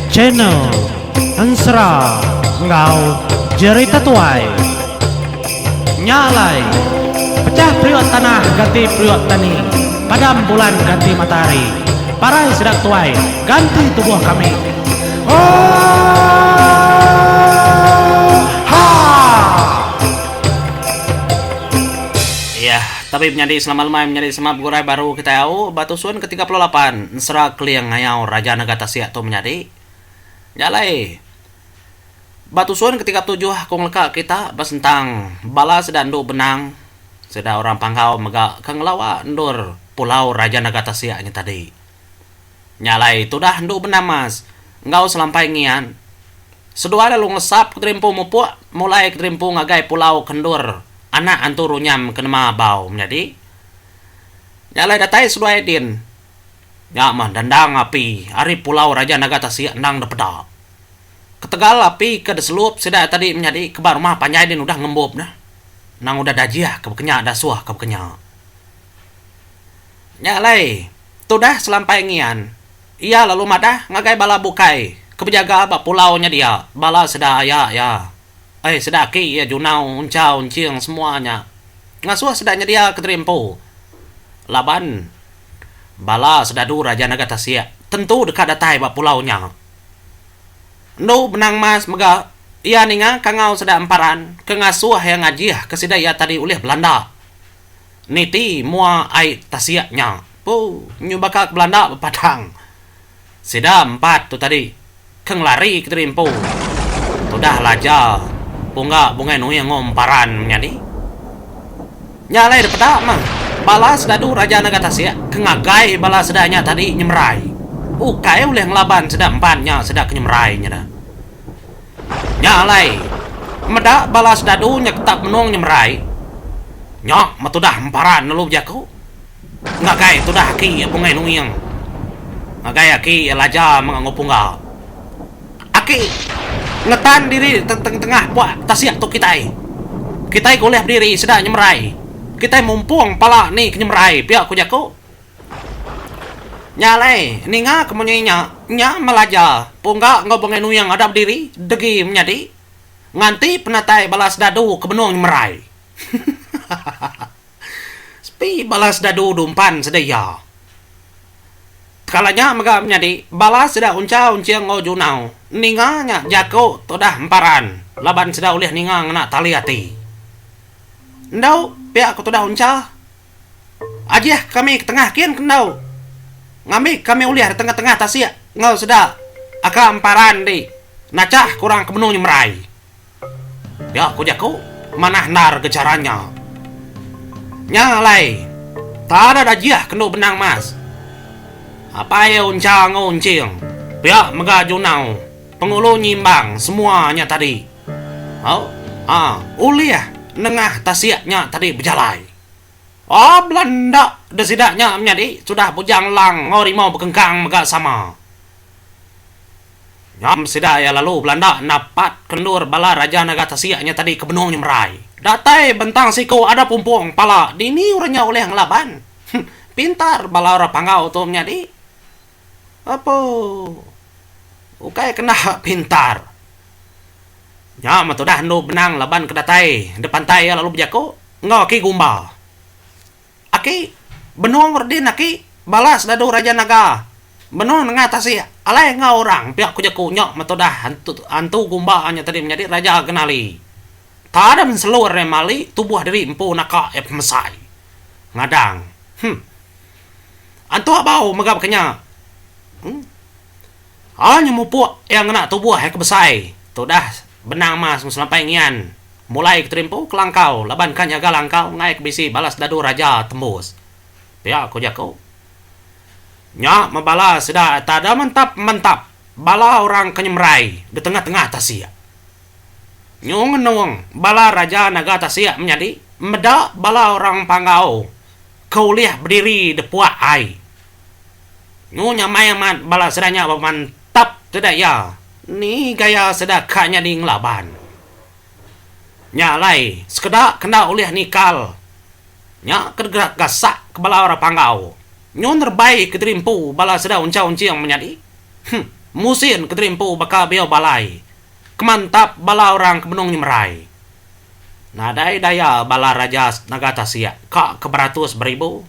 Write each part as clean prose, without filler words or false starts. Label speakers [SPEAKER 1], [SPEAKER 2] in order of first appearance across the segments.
[SPEAKER 1] Channel Ensera enggau Jerita Tuai. Nya alai, pecah periuk tanah ganti periuk tani, padam bulan ganti matahari, parai sida tuai ganti tubuh kami. Oohaa!
[SPEAKER 2] Iya, tabi menyadi selamat lemai menyadi sema begurai baru kitai au ba tusun ke 38 ensera Keling Ngayau Raja Naga Tasik tu menyadi. Nya alai ba tusun ke 37 aku ngeleka kita ba sentang bala sida endu benang sida orang Panggau mega ke ngelawa endur Pulau Raja Naga Tasik nya tadi. Nya alai tudah endu benamas enggau selampai ngian. Seduai lalu ngesap kediri empu mupuk mulai kediri empu ngagai pulau ke endur anak antu runyam ke nema bau menyadi. Nya alai datai seduai din. Nya mah dandang api ari pulau Raja Naga Tasik endang dipeda. Ketegal api ke diselup sida tadi menyadi ke ba rumah panjai din udah ngembup dah. Endang udah dajih ke bekenya dasuh ke bekenya. Nya alai, tudah selampai ngian, iya lalu madah ngagai bala bukai ke bejaga ba pulau nya dia, bala sida aya iya, ai sida aki iya Junau, Unchau, Enching semua nya ngasuh sida nyedia kediri empu laban bala sedadu Raja Naga Tasik tentu deka datai ba pulau nya. Endu Benang Mas mega iya ninga kangau sida Emparan ke ngasuh iya ngajih ke sida iya tadi ulih belanda. Niti mua ai tasik nya. Pu nyu baka ke belanda bepadang. Sida empat tu tadi ke ngelari ke diri empu. Tudah laja pungga bungai nuing enggau emparan menyadi. Nya alai dipeda meh bala sedadu Raja Naga Tasik ke ngagai bala sida nya tadi nyemerai. Ukai ulih ngelaban sida empat nya sida ke nyemerai nya dah. Nya alai, meda bala sedadu nya ketap menung nyemerai, nya metudah emparan lalu bejaku ngagai tudah aki iya Bungai Nuing, ngagai aki iya Laja mega enggau Pungga. Aki, ngetan diri tengah-tengah puak tasik tu kitai. Kitai ke ulih bediri sida nyemerai. Kitai mumpung pala ni ke nyemerai, pia ku jaku. Nya alai, ninga ke munyi nya, nya melaja Pungga enggau Bungai Nuing ada bediri degi menyadi nganti penatai bala sedadu ke benung nyemerai. Sepi bala sedadu dumpan sida iya. Tekala nya mega menyadi bala sida Uncha Unching enggau Junau ninga nya jaku tudah emparan laban sida ulih ninga ngena tali ati. Endu pia ku tudah Uncha. Ajih kami ke tengah kin ke endu. Ngambi kami ulih ari tengah-tengah tasik enggau sida aka emparan ti nachah ke orang ke benung nyemerai. Pia ku jaku manah endar ke chara nya. Nya alai tada dajih ke endu benang mas. Apai Uncha enggau Unching pia mega Junau Pengulu Nyimbang semua nya tadi. Au ha ulih nengah tasik nya tadi bejalai. Oh bela enda deh sida nya menyadi sudah Bujang Lang enggau Rimau Bekengkang mega sama. Nyam sida iya lalu belanda napat ke endur bala Raja Naga Tasik nya tadi ke benung nyemerai. Datai bentang siku ada pumpung pala dini orang nya ulih ngelaban. Pintar bala orang Panggau tu menyadi. Apo ukai kena pintar. Nya meh tudah endu benang laban ke datai depantai iya lalu bejaku. Enggau aki gumba. Aki, benung redin aki, balas dadu Raja Naga. Benung nengah tasik, alai enggau orang pia ku jaku nya metudah antu antu gumba nya tadi menyadi Raja Genali. Tadam selur iya mali tubuh diri empu naka iya pemesai. Ngadang. Huh. Antu abau mega baka nya. Huh. Aa nya mupuk iya ngena tubuh iya ke besai tudah benang mas selampai ngian. Mulai ke terimpu ke langkau laban ka nyaga langkau enggai ke bisi balas dadu raja tembus. Pia ku jaku. Nya meh bala sida tada mentap mentap bala orang ke nyemerai di tengah-tengah tasik. Nyu ngenung bala raja naga tasik menyadi meda bala orang Panggau ke ulih bediri di puak ai. Nyu nyamai amat bala sida nya bemantap sida iya ni gaya sida ka nyadi ngelaban. Nya alai, sekeda kenda ulih nikal nya ke gasak ke bala orang Panggau. Nyu nerebai kediri empu bala sida unchau unching menyadi. Huh. Musin kediri empu baka biau balai. Kemantap bala orang ke benung nyemerai. Nadai daya bala raja naga tasik ka ke beratus beribu.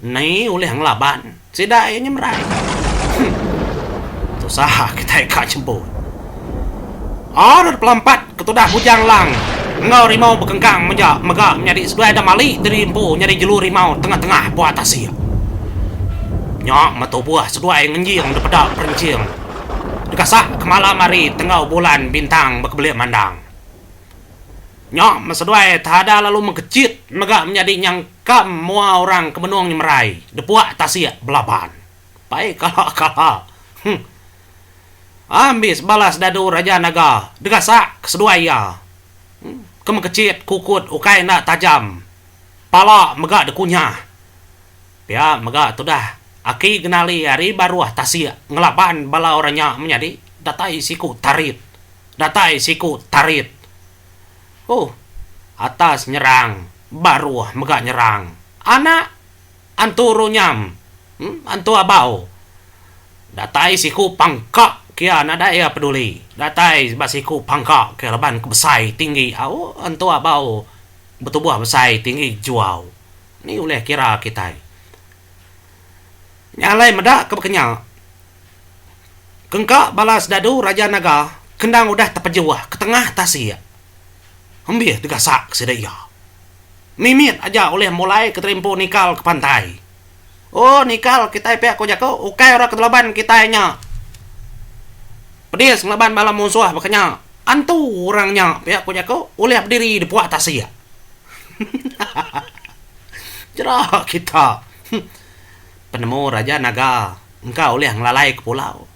[SPEAKER 2] Ni ulih ngelaban sida iya nyemerai. Huh. Tusah kitai ka nyebut. Order pelampat ketudah Bujang Lang enggau Rimau Bekengkang meja mega menyadi seduai da mali diri empu nyadi jelu rimau tengah-tengah puak tasik. Nya meh tubuh seduai ngenjing depeda perenching dekasak ke malam hari tenggau bulan bintang bekebelik mandang. Nya meh seduai tehada lalu mengkechit mega menyadi nyangkam mua orang ke benung nyemerai depuak tasik belaban. Pai kala-kala. Huh. Ambis balas dadu Raja Naga degasak ke seduai iya. Ke mekechit kukut ukai enda tajam. Pala mega dekunyah. Pia mega tudah aki Genali ari baruh tasik ngelaban bala orang nya menyadi datai siku tarit. Datai siku tarit. Huh. Atas nyerang, baruh mega nyerang. Anak Antu Runyam, Antu Abau. Datai siku pangka kia nadai iya peduli. Datai ba siku pangka kia laban ke besai tinggi au Antu Abau betubuh besai tinggi juau. Ni ulih kira kitai. Nya alai meda ke baka nya. Kengka bala sedadu Raja Naga kendang udah tepejuh ke tengah tasik. Embih digasak sida iya. Mimit aja ulih mulai ke terimpu nikal ke pantai. Oh nikal kitai pia ku jaku ukai orang ke telaban kitai nya. Pedis ngelaban bala munsuh baka nya. Antu orang nya pia ku jaku ulih bediri di puak tasik. Jera kita. Penemu Raja Naga engka ulih ngelalai ke pulau.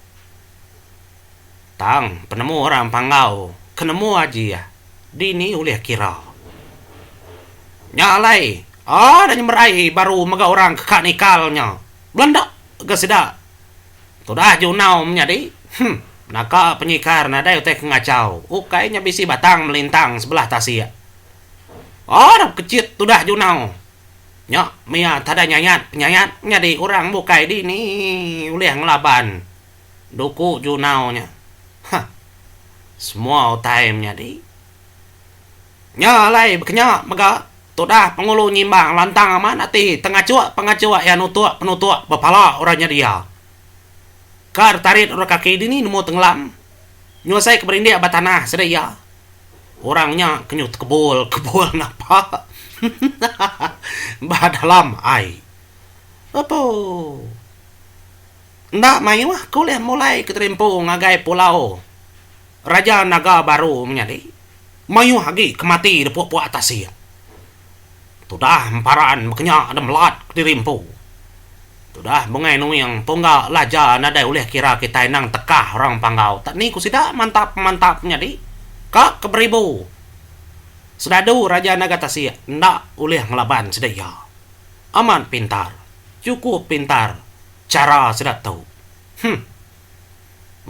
[SPEAKER 2] Tang penemu orang Panggau ke nemu ajih dini ulih kira. Nya alai, ada nyemerai baru mega orang ke ka nikal nya. Belanda ga sida. Tudah Junau menyadi, Huh, naka penyikar nadai utai ke ngachau, ukai nya bisi batang melintang sebelah tasik. Ada bekechit tudah Junau. Nya mia tadai nyayat penyayat menyadi orang bukai dini ulih ngelaban. Duku Junau nya. Hah. Semua utai menyadi. Nya alai bekenya mega tudah Pengulu Nyimbang lantang amat ati tengachuk pengachuk iya nutuk penutuk bepala orang nya dia. Ka ditarit orang kaki dini nemu tenggelam. Nyusai ke berindik ba tanah sida iya. Orang nya ke nyu tekebul kebul ngapa ba dalam ai. Apo. Enda mayuh ke ulih mulai keterimpu ngagai Pulau Raja Naga Baru menyadi mayuh agi ke mati di puak-puak tasik. Tudah emparan bekenya da melat kediri empu. Tudah Bungai Nuing pungga Laja nadai ulih kira kitai nang tekah orang Panggau tak ni ku sida mantap-mantap menyadi ka ke beribu sedadu Raja Naga Tasik enda ulih ngelaban sida iya. Amat pintar. Chukup pintar. Chara sida tu. Huh.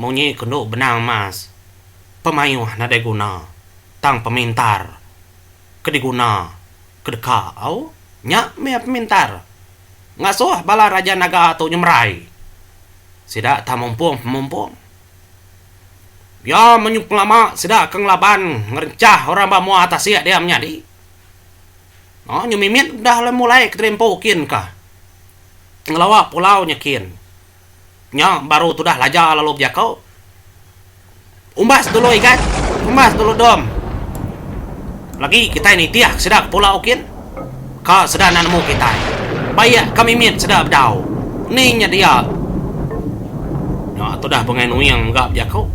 [SPEAKER 2] Munyi ke endu benang mas. Pemayuh nadai guna. Tang pemintar ke diguna ke deka au. Nya mih pemintar. Ngasuh bala Raja Naga tu nyemerai. Sida tah mumpung pemumpung. Iya menyuh pengelama sida ke ngelaban ngerenchah orang ba mua tasik dia menyadi. Nyu mimit udah lalu mulai ke terimpu kin ka. Ngelawa pulau nya kin. Nya baru tudah Laja lalu bejaku. Umbas dulu igat, umbas dulu dom. Lagi kitai nitih sida ke pulau kin. Ka sida enda nemu kitai. Baik ka mimit sida bedau. Ni nya dia. Nya tudah Bungai Nuing mega bejaku.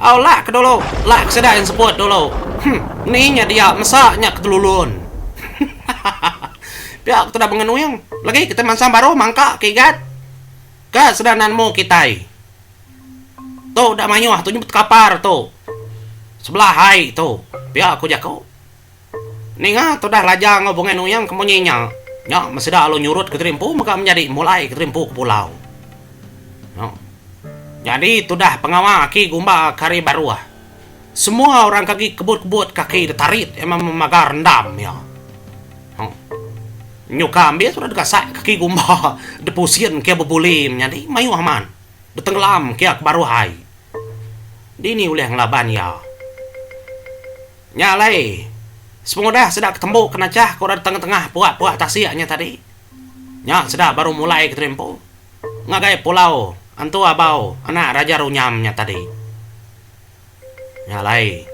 [SPEAKER 2] Au lak ke dulu, lak ke sida enseput dulu. Huh, ni nya dia mesa nya ketelulun. Pia ke tudah bengenuing. Lagi kitai mansang baru mangka ke igat. Ka sida enda nemu kitai. Tu udah mayuh tu nyebut kapar tu. Sebelah ai tu. Pia ku jaku. Ninga tudah Raja enggau Bungai Nuing ke munyi nya. Nya meh sida lalu nyurut ke diri empu mega menyadi mulai ke diri empu ke pulau. Nya. Nyadi tudah pengawa aki gumba ke hari baruh. Semua orang ke agi kebut-kebut kaki ditarit iya memaga rendam iya. Nyuka ambis udah digasak kaki gumba depusin kia bebuli menyadi mayuh amat betenggelam kia ke baruh ai. Dini ulih ngelaban iya. Nya alai sepengudah sida ke tembu ke nachah ke orang tengah-tengah puak-puak tasik nya tadi. Nya sida baru mulai ke terimpu ngagai pulau Antu Abau anak Raja Runyam nya tadi. Nya alai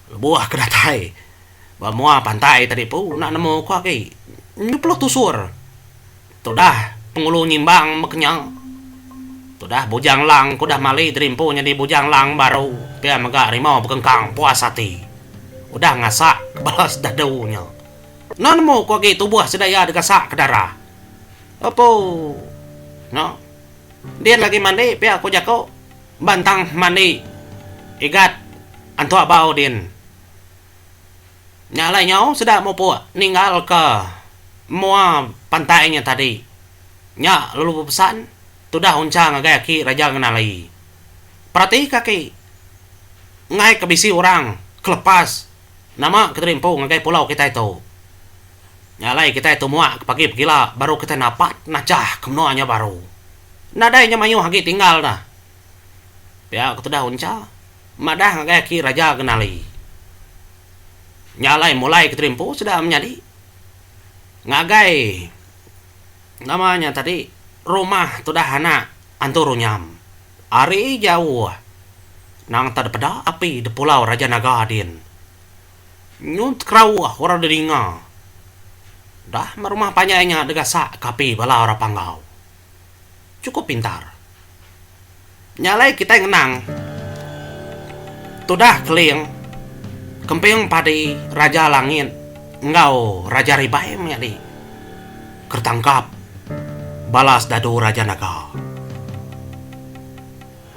[SPEAKER 2] lebuh ke datai Ba mua pantai tadi pu enda nemu ku agi nyepuluh tusur. Tudah Pengulu Nyimbang mekenya. Tudah Bujang Lang ke udah mali diri empu nyadi Bujang Lang baru pia mega Rimau Bekengkang puas ati udah ngasak ke bala sedadu nya. Enda nemu ku agi tubuh sida iya digasak ke darah. Apu. Nya. Din lagi mandi pia ku jaku bantang mandi Igat Antu Abau din. Nya alai nyau sida mupuk ninggalka mua pantai nya tadi. Nya lalu bepesan tudah uncha ngagai aki Raja Ngenali. Peratika aki enggai ke bisi orang ke lepas nama ke diri empu ngagai pulau kitai tu. Nya alai kitai tu muak ke pagi pegila baru kitai napat najah ke menua nya baru. Nadai nya mayuh agi tinggal dah. Pia ke tudah uncha. Madah ngagai aki Raja Genali. Nya alai mulai ke terimpu sida menyadi ngagai nama nya tadi rumah tudah anak Antu Runyam. Ari jauh nang tak dipeda api di Pulau Raja Naga din. Nyun tekerauh orang didinga. Dah meh rumah panjai nya digasak ke api bala orang Panggau. Chukup pintar. Nya alai kitai ngenang tudah Keling, Kemping Padi, Raja Langit enggau Raja Ribai menyadi kertangkap bala sedadu Raja Naga.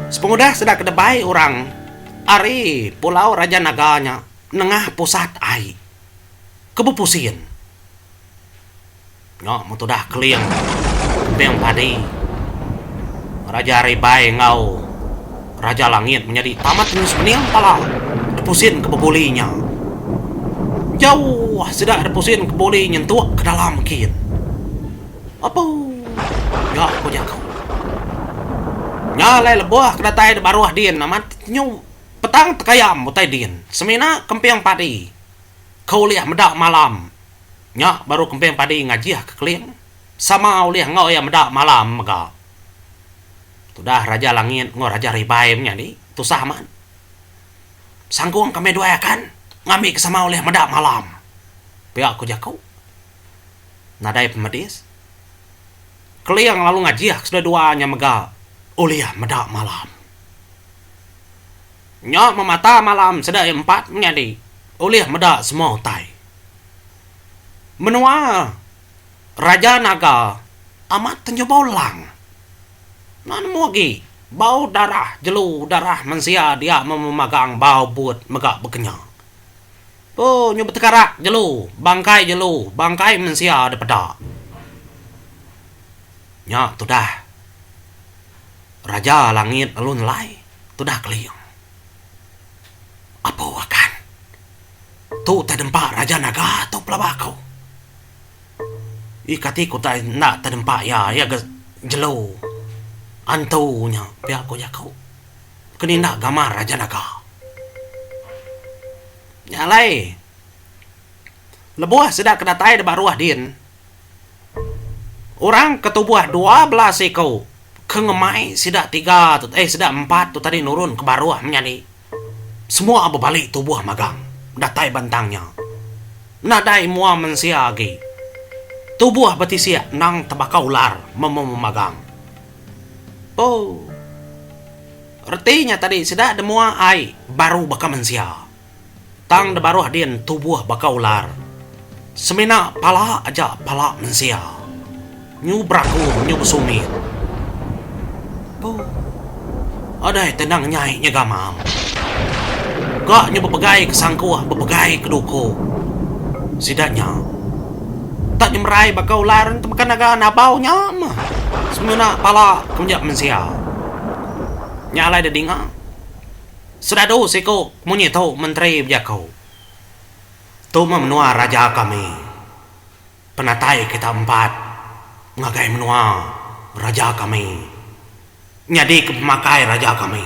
[SPEAKER 2] Sepengudah sida ke debai orang ari Pulau Raja Naga nya nengah pusat ai ke bepusin. Nya meh tudah Keling, Kemping Padi, Raja Ribai enggau Raja Langit menyadi tamat nyu sebening pala depusin ke bebuli nya. Jauh sida depusin ke bebuli nyentuk ke dalam kin. Apu nya ku jaku. Nya alai lebuh ke datai da baruh din amat nyu petang tekayam utai din semina Kemping Padi ke ulih meda malam. Nya baru Kemping Padi ngajih ke Keling sama ulih enggau iya meda malam mega. Tudah Raja Langit enggau Raja Ribai menyadi tusah amat. Sangkung kami duai akan ngambi ke sama ulih meda malam. Pia ku jaku. Nadai pemedis. Keling lalu ngajih ke seduai dua nya mega ulih meda malam. Nya memata malam sida iya empat menyadi ulih meda semua utai. Menua Raja Naga amat tenju bau lang. Enda nemu agi bau darah jelu darah mensia dia mememagang bau but mega bekenya. Pu nyu betekarak jelu bangkai jelu bangkai mensia dipeda. Nya tudah Raja Langit lalu nelai tudah Keling. Apu akan. Tu utai dempa Raja Naga tu pelaba aku. Ih kati ku utai enda tedempa iya, iya ga jelu antu nya pia ku jaku. Keni enda gamar Raja Naga. Nya alai lebuh sida ke datai da baruh din orang ke tubuh 12 iku ke ngemai sida tiga tu eh sida empat tu tadi nurun ke baruh menyadi. Semua bebali tubuh magang datai bantang nya. Nadai mua mensia agi. Tubuh betisik endang tebaka ular memu magang. Oh. Reti nya tadi sida demua ai baru baka mensia. Tang da baruh din tubuh baka ular. Semina pala aja pala mensia. Nyu berakum nyu besumit. Puh. Adai tenang nyai nya gamal. Ga nyu bepegai ke sangkuh bepegai ke duku. Sida nya. Tak nyemerai baka ular enti baka naga nabau nya mah. Semina pala ke menya mensia. Nya alai da dinga. Sedadu siku munyi tu menteri bejaku. Tu meh menua raja kami. Penatai kita empat ngagai menua raja kami nyadika pemakai raja kami.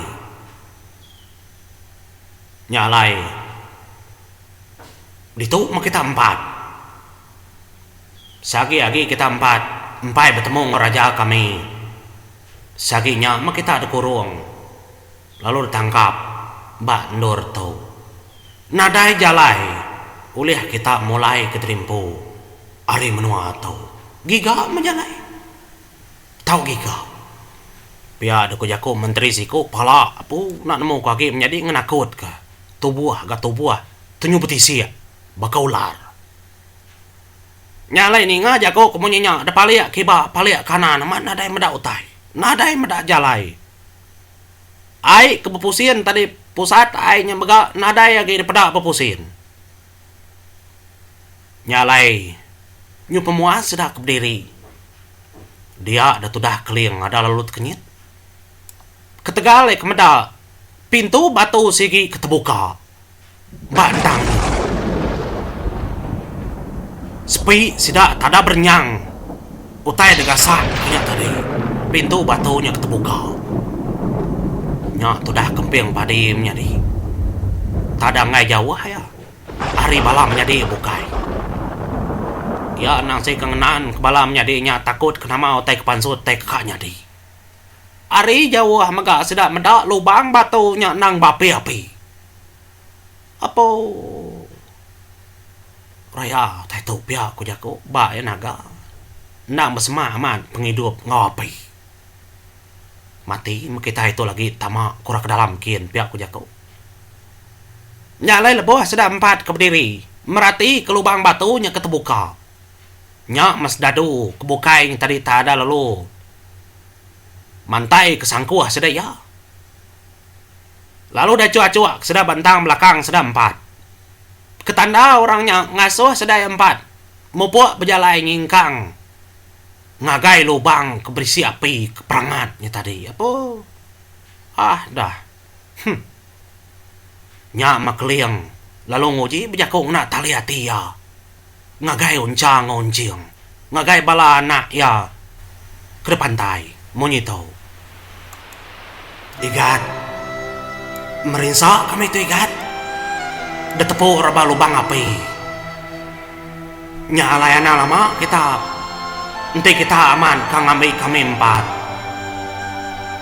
[SPEAKER 2] Nya alai ditu meh kita empat. Seagi agi kita empat empai betemu enggau raja kami seagi nya meh kita dikurung lalu ditangkap ba endur tu. Nadai jalai ulih kita mulai ke terimpu ari menua tu. Giga meh jalai. Tau giga. Pia deka jaku menteri siku pala apu enda nemu ku agi menyadi ngenakutka tubuh ga tubuh tenyu betisik baka ular. Nya alai ninga jaku ke munyi nya depalik kiba palik kanan amat nadai meda utai. Nadai meda jalai. Ai ke bepusin tadi pusat ai nya mega nadai agi dipeda bepusin. Nya alai nyu pemuas sida ke bediri dia da tudah keling ada lalu tekenyit. Ketegal ai ke meda pintu batu sigi ke tebuka ba endang nya. Sepi sida tada berenyang utai da gasak nya tadi pintu batu nya ke tebuka. Nya tudah kemping padi menyadi tada enggai jauh iya ari bala menyadi bukai. Iya endang sigi ngenan ke bala menyadi nya takut ke nama utai ke pansut utai ke ka nyadi. Ari jauh mega sida meda lubang batu nya endang beapi-api. Apo. Raya utai tu pia ku jaku ba iya naga. Endang besemak amat pengidup enggau api. Mati meh kitai tu lagi tama ku orang ke dalam kin pia ku jaku. Nya alai lebuh sida empat ke bediri merati ke lubang batu nya ke tebuka. Nya meh sedadu ke bukai nya tadi tak ada lalu mantai ke sangkuh sida iya. Lalu diachuk-achuk sida bentang belakang sida empat. Ketanda orang nya ngasuh sida iya empat mupuk bejalai nyingkang ngagai lubang ke berisi api ke perangat nya tadi. Apu. Ah dah. Huh. Nya meh Keling lalu nguji bejaku ngena tali ati iya ngagai Uncha enggau Unching ngagai bala anak iya ke dipantai munyi tu. Igat. Merinsa kami tu Igat. Ditepu reba lubang api. Nya alai anang lama kita enti kita amat ka ngambi kami empat.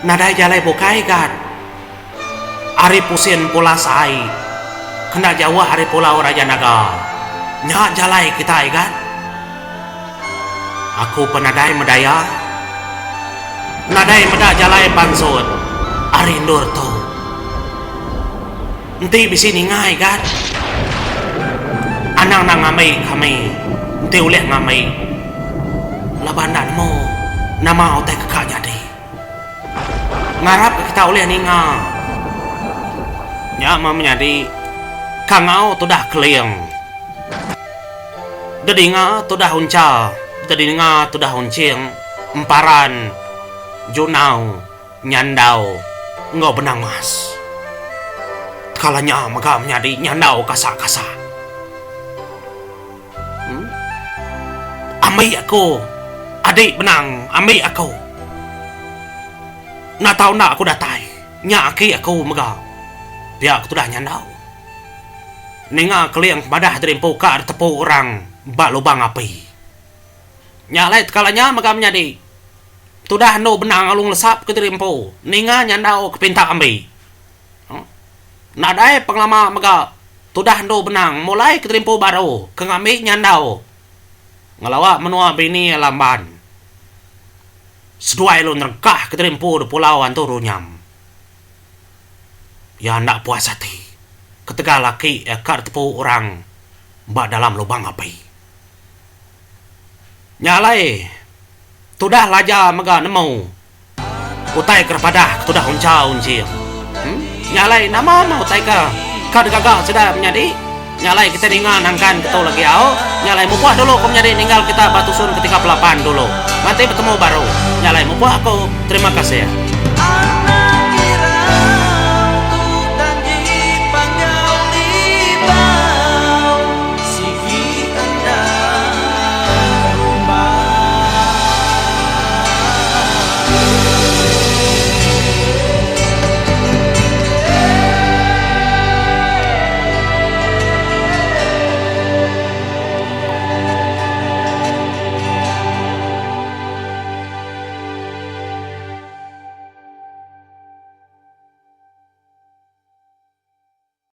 [SPEAKER 2] Nadai jalai bukai Igat. Ari pusin pulas ai kena jauh ari pulau Raja Naga. Nya jalai kita Igat. Aku pan nadai medaya. Nadai meda jalai pansut ari endur tu. Enti bisi ninga igat, anang enda ngambi kami enti ulih ngambi laban enda nemu nama utai ke ka nyadi. Ngarap ke kita ulih ninga. Nya meh menyadi kangau tudah keling. Dedinga tudah uncha, dedinga tudah unching, emparan, junau, nyandau enggau benang mas. Tekala nya mega menyadi nyandau kasak-kasak. Em. Ambi aku adi benang ambi aku. Enda tau enda aku datai nya aki aku mega pia ke tudah nyandau. Ninga Keling madah diri empu ka ditepu orang ba lubang api. Nya alai tekala nya mega menyadi tudah endu benang alu ngelesap ke diri empu ninga nyandau ke pinta ambi. Nadai pengelama mega tudah endu benang mulai ke diri empu baru ke ngambi nyandau ngelawa menua bini Lamban. Seduai lalu nerengkah ke diri empu di Pulau Antu Runyam. Iya enda puas ati ketegal aki iya ka ditepu orang ba dalam lubang api. Nya alai, tudah Laja mega nemu utai ke dipadah ke tudah Uncha Unching. Nya alai nama meh utai ke ka digaga sida menyadi. Nya alai kita ninga nangkan ke tu lagi au. Nya alai mupuk dulu ku menyadi ninggal kita ba tusun ke 38 dulu. Nganti betemu baru. Nya alai mupuk aku. Terima kasih.